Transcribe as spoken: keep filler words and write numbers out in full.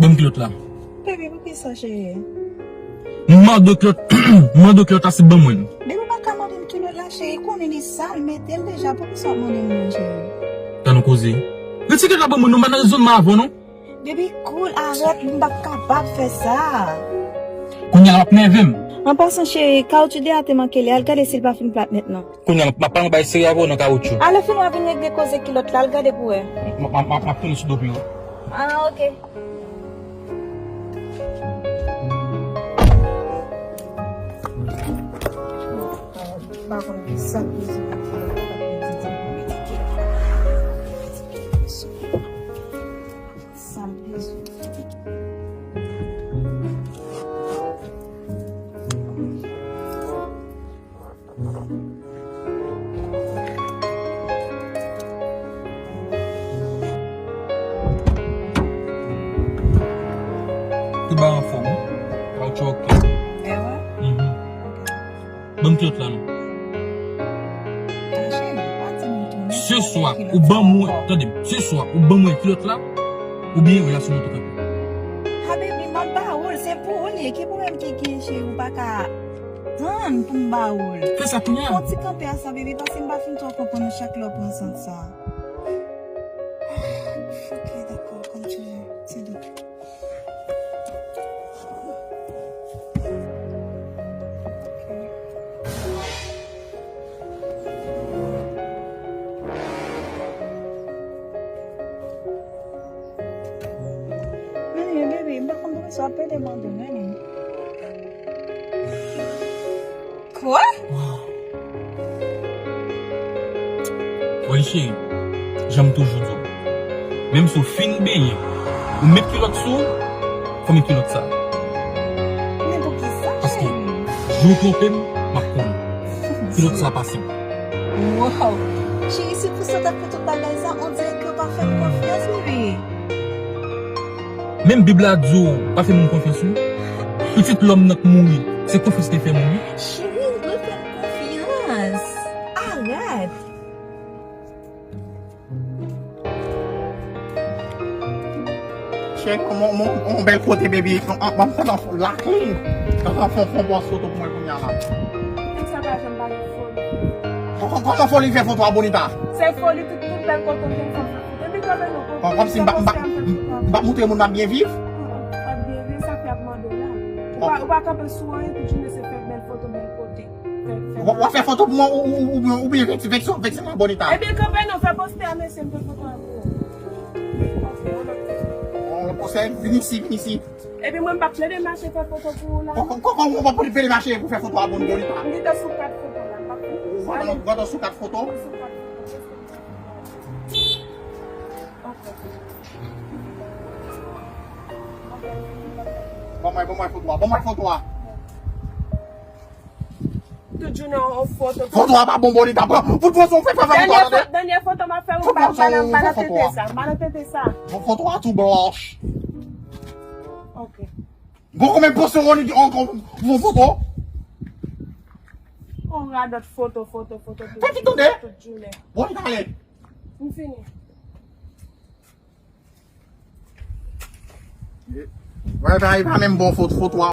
Ban m kilòt la. Baby, poukisa, cheri? M mande w kilòt, m mande w kilòt la, si ban mwen l. Baby, ou pa ka mande m kilòt la, cheri. Konnen li sal, mete l deja. Poukisa w ap mande m li, cheri? Tann yon koze. Retire kilòt la ban mwen, non, m pa nan rezonman avè w, non. Baby, cool, arèt, m p ap kapab fè sa. Kounye a l ap nève m. An pasan, cheri, kawotchou dèyè a te manke li, al gade si l pa fin plat nèt, non. Kounye a, m ap pale yon bagay serye avè w nan kawotchou. A lè fini w a vin regle koze kilòt la, al gade pou wè. M ap, m ap, m ap tounen sou do pye w. Ah, ok. M pa konn kisa k bezwen ap fè la, sa m bezwen. Tout bagay anfòm, wi. Kawotchou ok. Ewa? Mhm. Ok. Ban m kilòt la, non. Ah, cheri, pa di m tou, men kilòt sa ankò. Se swa ou ban mwen, tande m, se swa ou ban mwen kilòt la, oubyen relasyon nou tou kanpe. Ah, baby, m ap ba ou l, se pou ou l ye. Ki pwoblèm ki gen, cheri, ou pa ka tann pou m ba ou l. Fè sa kounye a. Fè yon ti kanpe a sa, baby, paske m pa fin twò konprann ou chak lè w pran sant sa. Ok, dakò, comme tu veux, c'est doux. Ok. Men, baby, m pa konn poukisa w ap pede mande, men. Kwa? Foli cheri, jan m toujou di w, menm si w fin benyen, ou met kilòt sou ou, fò w met kilòt sa. Men poukisa, cheri? Paske jou w twonpe m, m ap konnen. Kilòt sa pase m. Wow! Cheri, se pou sa w t ap fè tout bagay sa, on dirè ke w pa fè m konfyans, bebe. Menm Bib la di w pa fè moun konfyans, wi. Pitit lòm nan k mouri, se konfyans li fè moun, wi. Cheri, ou dwe fè m konfyans. Arèt. Cheri, on, on, on, on bèl kote, baby. On, on, on, on, lakay. On, on, on, on bòs foto pou mwen kounye a la. Nèg sa pa janm pa gen foli. Kò-, kò-, kòman foli fè foto a, Bonita? Se foli tout, tout bèl kote w jwenn fanm fè foto. Epi kanpe non. Kò-, kòmsi m pa, m pa, m pa montre moun m ap byen viv? Ap byen viv, sa fè ap mande w la. Ou pa, ou pa kanpe sou anyen, tout jounen se fè bèl foto, bèl kote. Fè, fè w, w ap fè foto pou mwen ou, ou, ou, oubyen, oubyen vekse, vekse, vekse mwen, Bonita? Ebyen kanpe non, fè poste a, mesye, m fè foto a pou ou. Ok, on lòt kote. On lòt kote, vin isi, vin isi. Epi mwen m p ap plede mache fè foto pou ou la. Kò-, kò-, kò-, kòman w p ap plede mache pou fè foto a, Bonita? M gentan sou kat foto la, m p ap fè. Ou gentan sou kat foto? Sou kat foto. Ok. Ban mwen, ban mwen foto a, ban mwen foto a. Tout jounen yon foto. Foto a pa bon, Bonita, pran. Fout pran son, fè, fè, fè foto a, tande. Dènyè fo-, dènyè foto m ap fè, ou pa, pa nan, pa nan tete sa, pa nan tete sa. Bon, foto a tou blanch. Ok. Bon, konbyen pòs ou wè ankò pou foto? On radòt foto, foto, foto, tout jounen. Fè vit tande. Tout jounen. Bon, li talè. M fini. Wè, pa, e pa menm bon foto, foto a.